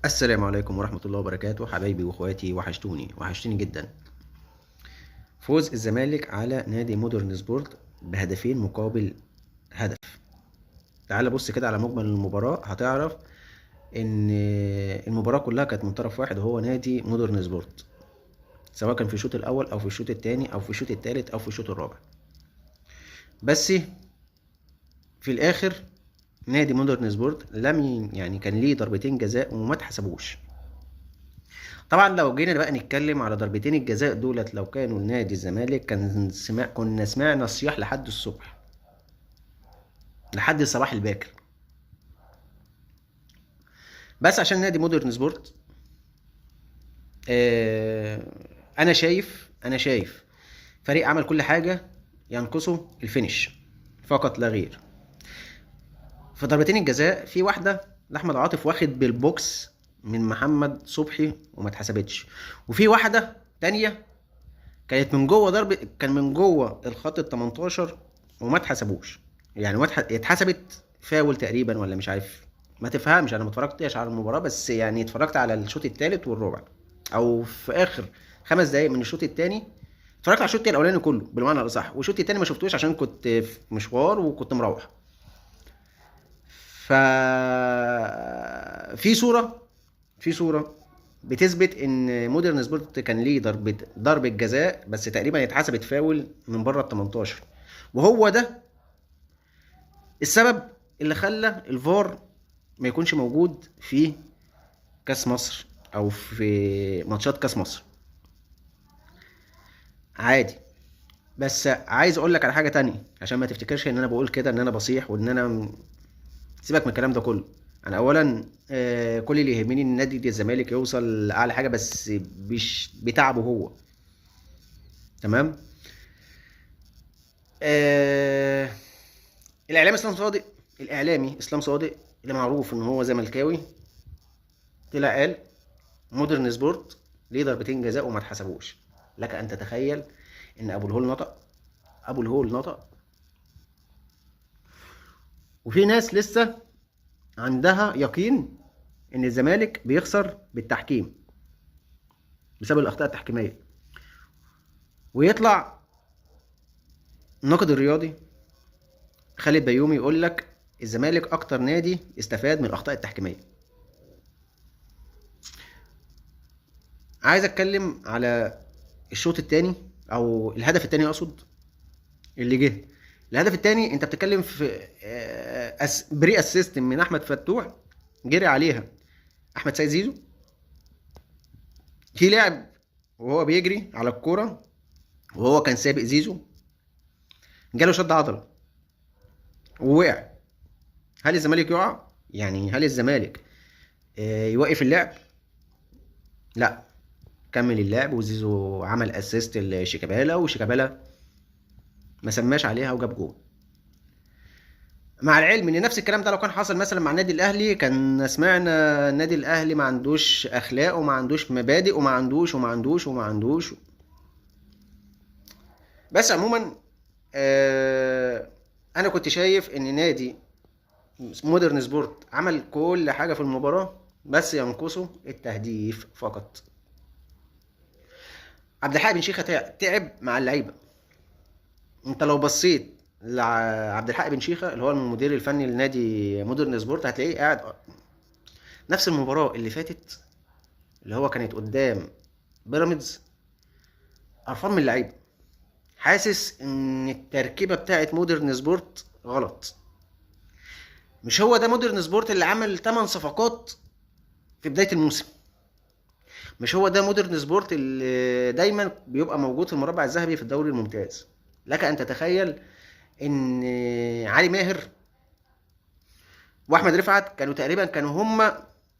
السلام عليكم ورحمة الله وبركاته حبايبي واخواتي، وحشتوني وحشتوني جدا. فوز الزمالك على نادي مودرن سبورت بهدفين مقابل هدف. تعال بص كده على مجمل المباراة، هتعرف ان المباراة كلها كانت من طرف واحد، وهو نادي مودرن سبورت، سواء كان في الشوط الاول او في الشوط الثاني او في الشوط الثالث او في الشوط الرابع. بس في الاخر نادي مودرن سبورت لم يعني كان ليه ضربتين جزاء وما اتحسبوش. طبعا لو جينا بقى نتكلم على ضربتين الجزاء دولت، لو كانوا لنادي الزمالك كان كنا سمعنا الصياح لحد الصبح، لحد الصباح الباكر. بس عشان نادي مودرن سبورت، انا شايف فريق عمل كل حاجة، ينقصه ال finish فقط لا غير. في ضربتين الجزاء في واحدة لاحمد عاطف واخد بالبوكس من محمد صبحي وما اتحسبتش، وفي واحدة تانية كانت من جوه ضرب، كان من جوه الخط ال 18 وما اتحسبوش، يعني ما اتحسبت فاول تقريبا ولا مش عارف، ما تفهمش. انا ما اتفرجتش على المباراة، بس يعني اتفرجت على الشوط الثالث والرابع، او في اخر 5 دقايق من الشوط الثاني اتفرجت على الشوط الاولاني كله بالمعنى الاصح، والشوط الثاني ما شفتوش عشان كنت في مشوار وكنت مروح. ف في صوره بتثبت ان مودرن سبورت كان ليه ضربه جزاء، بس تقريبا اتحسبت فاول من بره ال 18، وهو ده السبب اللي خلى الفار ما يكونش موجود في كاس مصر او في ماتشات كاس مصر عادي. بس عايز اقول لك على حاجة تانية عشان ما تفتكرش ان انا بقول كده ان انا بصيح وان انا سيبك من الكلام ده كله. انا اولا كل اللي يهمني ان نادي الزمالك يوصل لاعلى حاجة، بس مش بتعبه هو، تمام. الاعلامي اسلام صادق، الاعلامي اسلام صادق اللي معروف ان هو زملكاوي، طلع قال مودرن سبورت ليه ضربتين جزاء وما اتحسبوش. لك ان تتخيل ان ابو الهول نطق، ابو الهول نطق، وفي ناس لسه عندها يقين ان الزمالك بيخسر بالتحكيم بسبب الاخطاء التحكيميه، ويطلع الناقد الرياضي خالد بيومي يقول لك الزمالك اكتر نادي استفاد من الاخطاء التحكيميه. عايز اتكلم على الشوط الثاني او الهدف الثاني اقصد اللي جه. الهدف الثاني انت بتتكلم في pre assist من احمد فتوح، جري عليها احمد سيد زيزو، في لاعب وهو بيجري على الكورة وهو كان سابق زيزو، جاله شد عضلة ووقع. هل الزمالك يقع؟ يعني هل الزمالك يوقف اللعب؟ لا، كمل اللعب، وزيزو عمل assist لشيكابالا، وشيكابالا ما سماش عليها وجاب جول. مع العلم ان نفس الكلام ده لو كان حصل مثلا مع النادي الاهلي كان سمعنا النادي الاهلي ما عندوش اخلاق وما عندوش مبادئ وما عندوش وما عندوش وما عندوش. بس عموما انا كنت شايف ان نادي مودرن سبورت عمل كل حاجة في المباراة، بس ينقصه التهديف فقط. عبد الحق بن شيخه تعب مع اللعيبة. انت لو بصيت لعبد الحق بن شيخه اللي هو المدير الفني لنادي مودرن سبورت هتلاقيه قاعد نفس المباراة اللي فاتت اللي هو كانت قدام بيراميدز، قرفان من اللعيبة، حاسس ان التركيبة بتاعت مودرن سبورت غلط. مش هو ده مودرن سبورت اللي عمل 8 صفقات في بداية الموسم، مش هو ده مودرن سبورت اللي دايما بيبقى موجود في المربع الذهبي في الدوري الممتاز. لك ان تتخيل ان علي ماهر واحمد رفعت كانوا تقريبا هم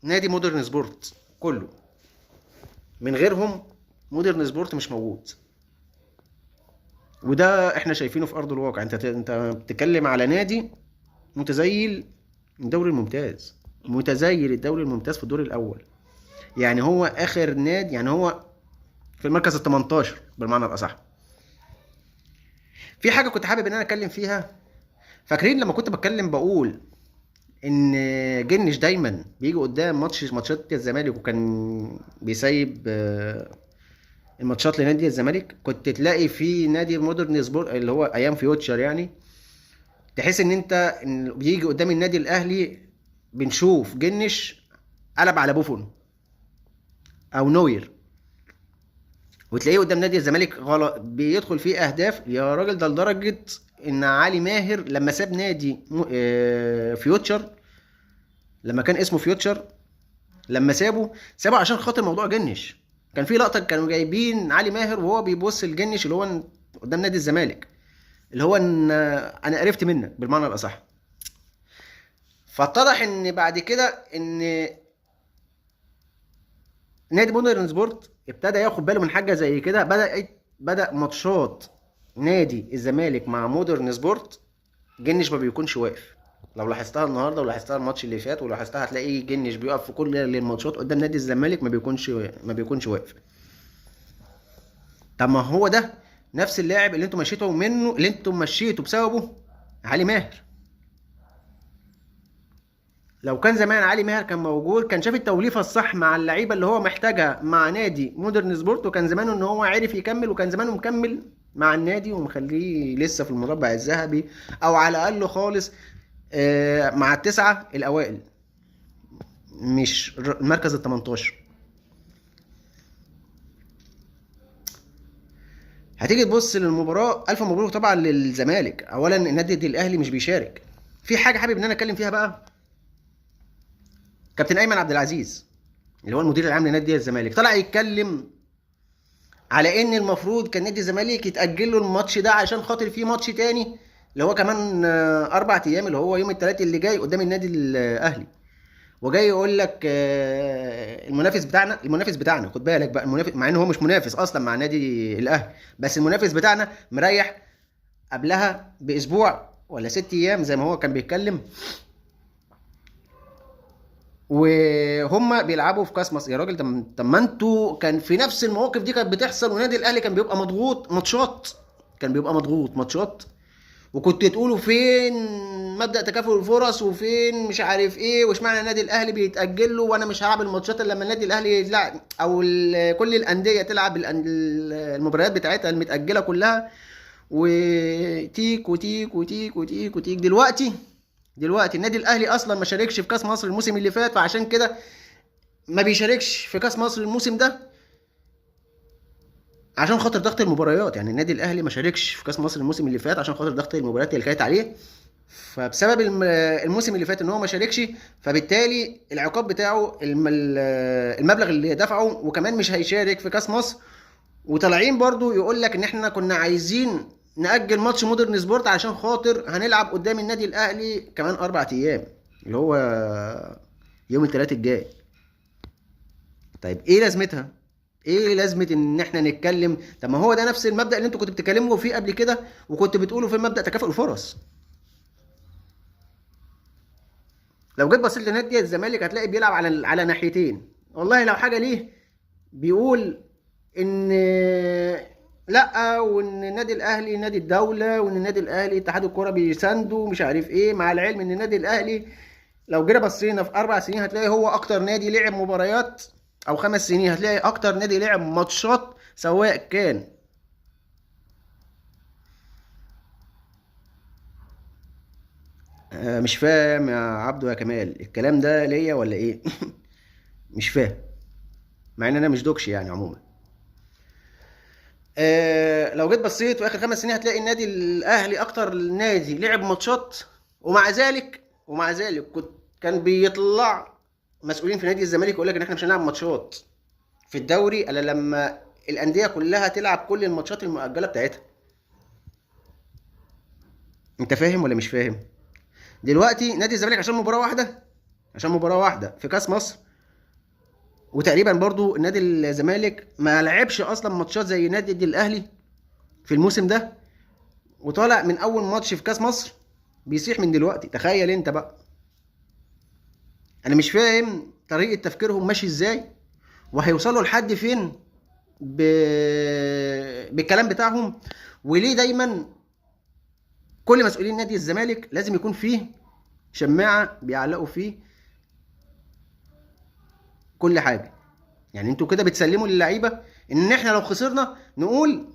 نادي مودرن سبورت كله، من غيرهم مودرن سبورت مش موجود، وده احنا شايفينه في ارض الواقع. انت بتتكلم على نادي متزيل الدوري الممتاز، متزيل الدوري الممتاز في الدور الاول، يعني هو اخر نادي، يعني هو في المركز ال 18 بالمعنى الاصح. في حاجة كنت حابب ان انا اتكلم فيها، فاكرين لما كنت بتكلم بقول ان جنش دايما بيجي قدام ماتشات الزمالك وكان بيسيب الماتشات لنادي الزمالك، كنت تلاقي في نادي مودرن سبورت اللي هو ايام فيوتشر، يعني تحس ان انت إن بيجي قدام النادي الاهلي بنشوف جنش قلب على بوفون او نوير، وتلاقيه قدام نادي الزمالك غلط بيدخل فيه اهداف يا راجل. ده لدرجة ان علي ماهر لما ساب نادي فيوتشر، لما كان اسمه فيوتشر، لما سابه عشان خاطر موضوع جنش. كان في لقطة كانوا جايبين علي ماهر وهو بيبص لجنش اللي هو قدام نادي الزمالك، اللي هو ان انا قرفت منك بالمعنى الاصح. فاتضح ان بعد كده ان نادي مودرن سبورت ابتدى ياخد باله من حاجة زي كده. بدا ماتشات نادي الزمالك مع مودرن سبورت جنش ما بيكونش واقف. لو لاحظتها النهارده ولاحظتها الماتش اللي فات ولاحظتها، هتلاقي جنش بيقف في كل الماتشات قدام نادي الزمالك ما بيكونش واقف. طب ما هو ده نفس اللاعب اللي انتوا مشيتوا منه، اللي انتوا مشيتوا بسببه علي ماهر. لو كان زمان علي ماهر كان موجود كان شاف التوليفه الصح مع اللعيبة اللي هو محتاجها مع نادي مودرن سبورت، وكان زمانه ان هو عرف يكمل، وكان زمانه مكمل مع النادي ومخليه لسه في المربع الذهبي، او على الاقل خالص مع التسعة الاوائل، مش المركز ال 18. هتيجي تبص للمباراة، الف مبروك طبعا للزمالك. اولا النادي الاهلي مش بيشارك. في حاجة حابب ان انا اتكلم فيها بقى، كابتن ايمن عبد العزيز اللي هو المدير العام لنادي الزمالك طلع يتكلم على ان المفروض كان نادي الزمالك يتاجل له الماتش ده عشان خاطر فيه ماتش تاني اللي هو كمان 4 ايام، اللي هو يوم الثلاث اللي جاي قدام النادي الاهلي. وجاي يقول لك المنافس بتاعنا، المنافس بتاعنا خد بالك بقى، المنافس مع ان هو مش منافس اصلا مع النادي الاهلي، بس المنافس بتاعنا مريح قبلها باسبوع ولا 6 ايام زي ما هو كان بيتكلم، وهم بيلعبوا في كاس مصر. يا راجل طب ما انتوا كان في نفس المواقف دي كانت بتحصل، ونادي الاهلي كان بيبقى مضغوط ماتشات، كان بيبقى مضغوط ماتشات، وكنت تقولوا فين مبدأ تكافؤ الفرص وفين مش عارف ايه، واشمعنى النادي الاهلي بيتأجل له وانا مش هلعب الماتشات الا لما النادي الاهلي يلعب، او كل الاندية تلعب المباريات بتاعتها المتأجله كلها، وتيك وتيك وتيك وتيك وتيك. دلوقتي النادي الاهلي اصلا ما شاركش في كاس مصر الموسم اللي فات، فعشان كده ما بيشاركش في كاس مصر الموسم ده عشان خاطر ضغط المباريات. يعني النادي الاهلي ما شاركش في كاس مصر الموسم اللي فات عشان خاطر ضغط المباريات اللي كانت عليه، فبسبب الموسم اللي فات ان هو ما شاركش، فبالتالي العقاب بتاعه المبلغ اللي دفعه، وكمان مش هيشارك في كاس مصر. وطالعين برضو يقول لك ان احنا كنا عايزين نأجل ماتش مودرن سبورت عشان خاطر هنلعب قدام النادي الاهلي كمان 4 ايام اللي هو يوم الثلاث الجاي. طيب ايه لازمتها؟ ايه لازمه ان احنا نتكلم؟ طب ما هو ده نفس المبدأ اللي انتوا كنتوا بتتكلموا فيه قبل كده، وكنتوا بتقولوا في مبدأ تكافؤ الفرص. لو جيت بصيت لنادي الزمالك هتلاقي بيلعب على ناحيتين. والله لو حاجة ليه بيقول ان لا، وان النادي الاهلي نادي الدولة، وان النادي الاهلي اتحاد الكورة بيسانده ومش عارف ايه، مع العلم ان النادي الاهلي لو جينا بصينا في 4 سنين هتلاقي هو اكتر نادي لعب مباريات، او 5 سنين هتلاقي اكتر نادي لعب ماتشات، سواء كان مش فاهم يا عبدو يا كمال الكلام ده ليا ولا ايه؟ مش فاهم، مع ان انا مش دوكش يعني عموما. لو جيت بصيت في اخر 5 سنين هتلاقي النادي الاهلي اكتر نادي لعب ماتشات، ومع ذلك كان بيطلع مسؤولين في نادي الزمالك يقول لك ان احنا مش هنلعب ماتشات في الدوري الا لما الاندية كلها تلعب كل الماتشات المؤجلة بتاعتها. انت فاهم ولا مش فاهم؟ دلوقتي نادي الزمالك عشان مباراة واحدة، عشان مباراة واحدة في كاس مصر، وتقريبا برضو نادي الزمالك ما لعبش اصلا ماتشات زي نادي الاهلي في الموسم ده، وطالع من اول ماتش في كاس مصر بيصيح من دلوقتي. تخيل انت بقى، انا مش فاهم طريقه تفكيرهم ماشي ازاي، وهيوصلوا لحد فين بالكلام بتاعهم، وليه دايما كل مسؤولين نادي الزمالك لازم يكون فيه شماعة بيعلقوا فيه كل حاجة. يعني انتوا كده بتسلموا للعيبة ان احنا لو خسرنا نقول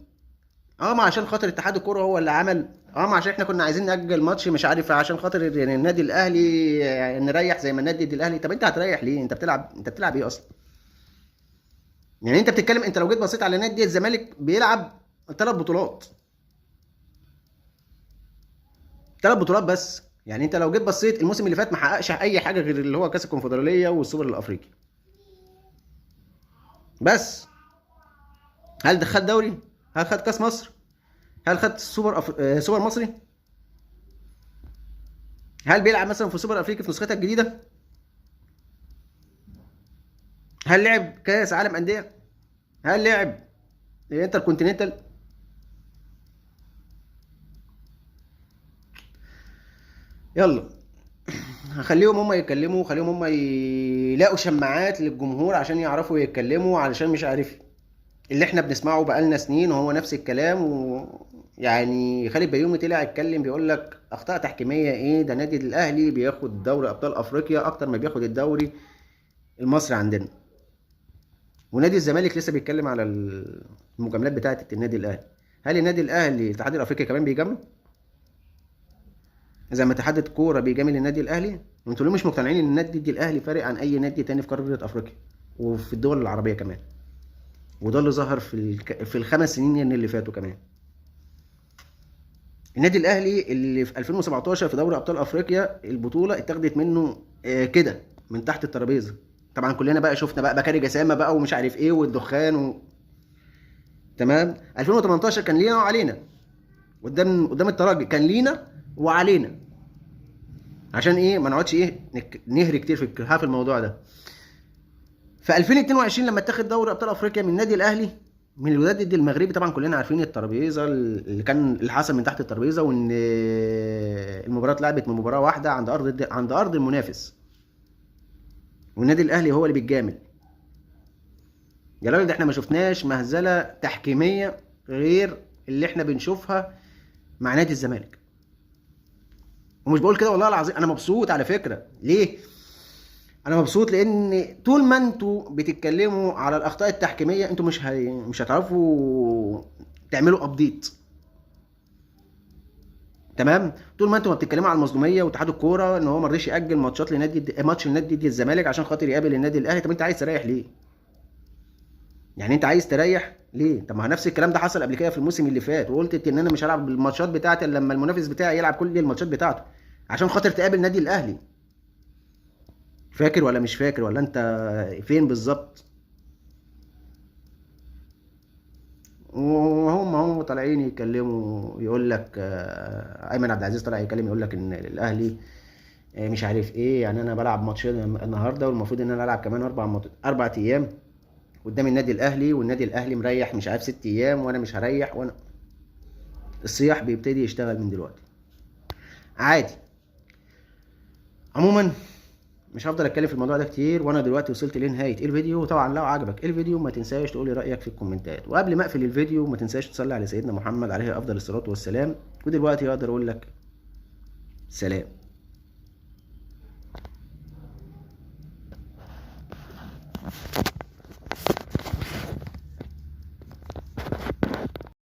ما عشان خاطر اتحاد الكورة هو اللي عمل، ما عشان احنا كنا عايزين نأجل ماتش مش عارف عشان خاطر النادي الاهلي نريح زي ما النادي الاهلي. طب انت هتريح ليه؟ انت بتلعب ايه اصلا؟ يعني انت بتتكلم، انت لو جيت بصيت على نادي الزمالك بيلعب 3 بطولات، 3 بطولات بس. يعني انت لو جيت بصيت الموسم اللي فات ما حققش اي حاجة غير اللي هو كاس الكونفدراليه والسوبر الافريقي بس. هل خد دوري؟ هل خد كاس مصر؟ هل خد سوبر سوبر مصري؟ هل بيلعب مثلا في سوبر افريقي في نسختها الجديدة؟ هل لعب كاس عالم اندية؟ هل لعب انتر كونتيننتال؟ يلا هخليهم هم يتكلموا، خليهم هم يلاقوا شماعات للجمهور عشان يعرفوا يتكلموا، علشان مش عارف اللي احنا بنسمعه بقالنا سنين وهو نفس الكلام. ويعني خالد بيومي طلع اتكلم بيقول لك اخطاء تحكيميه ايه ده، نادي الاهلي بياخد دوري ابطال افريقيا اكتر ما بياخد الدوري المصري عندنا، ونادي الزمالك لسه بيتكلم على المجاملات بتاعه النادي الاهلي. هل النادي الاهلي الاتحاد الافريقي كمان بيجامله زي ما اتحاد الكورة بيجامل النادي الاهلي؟ وانتوا ليه مش مقتنعين ان النادي الاهلي فارق عن اي نادي تاني في قارة افريقيا وفي الدول العربية كمان؟ وده اللي ظهر في الخمس سنين اللي فاتوا كمان. النادي الاهلي اللي في 2017 في دوري ابطال افريقيا البطولة اتاخدت منه كده من تحت الترابيزة. طبعا كلنا بقى شفنا بقى بكاري جسامه بقى ومش عارف ايه والدخان تمام. 2018 كان لينا وعلينا قدام الترجي، كان لينا وعلينا عشان ايه؟ ما نقعدش ايه نهري كتير في الموضوع ده. في 2022 لما اتاخد دوري ابطال افريقيا من النادي الاهلي من الوداد المغربي، طبعا كلنا عارفين الترابيزة اللي حصل من تحت الترابيزة، وان المباراة اتلعبت من مباراة واحدة عند ارض المنافس، والنادي الاهلي هو اللي بيتجامل. يا راجل ده احنا ما شفناش مهزله تحكيميه غير اللي احنا بنشوفها مع نادي الزمالك. ومش بقول كده والله العظيم، انا مبسوط على فكرة. ليه؟ انا مبسوط لان طول ما انتوا بتتكلموا على الاخطاء التحكيميه انتوا مش هتعرفوا تعملوا update. تمام؟ طول ما انتوا ما بتتكلموا على المظلوميه واتحاد الكورة ان هو ما رضيش ياجل ماتشات لنادي ماتش لنادي الزمالك عشان خاطر يقابل النادي الاهلي، طب انت عايز تريح ليه؟ يعني انت عايز تريح ليه؟ طب ما نفس الكلام ده حصل قبل كده في الموسم اللي فات، وقلت ان انا مش هلعب بالماتشات بتاعتي الا لما المنافس بتاعي يلعب كل الماتشات بتاعته عشان خاطر تقابل نادي الاهلي. فاكر ولا مش فاكر؟ ولا انت فين بالظبط؟ وهم هم طالعين يتكلموا يقول لك ايمن عبد العزيز طالع يتكلم يقول لك ان الاهلي مش عارف ايه، يعني انا بلعب ماتشين النهارده والمفروض ان انا العب كمان 4 ايام قدام النادي الاهلي، والنادي الاهلي مريح مش عارف 6 ايام وانا مش هريح، وانا الصياح بيبتدي يشتغل من دلوقتي عادي. عموما مش هفضل اتكلم في الموضوع ده كتير، وانا دلوقتي وصلت لنهاية الفيديو. وطبعا لو عجبك الفيديو ما تنساش تقولي رايك في الكومنتات، وقبل ما اقفل الفيديو ما تنساش تصلي على سيدنا محمد عليه افضل الصلاة والسلام. ودلوقتي اقدر اقول لك سلام.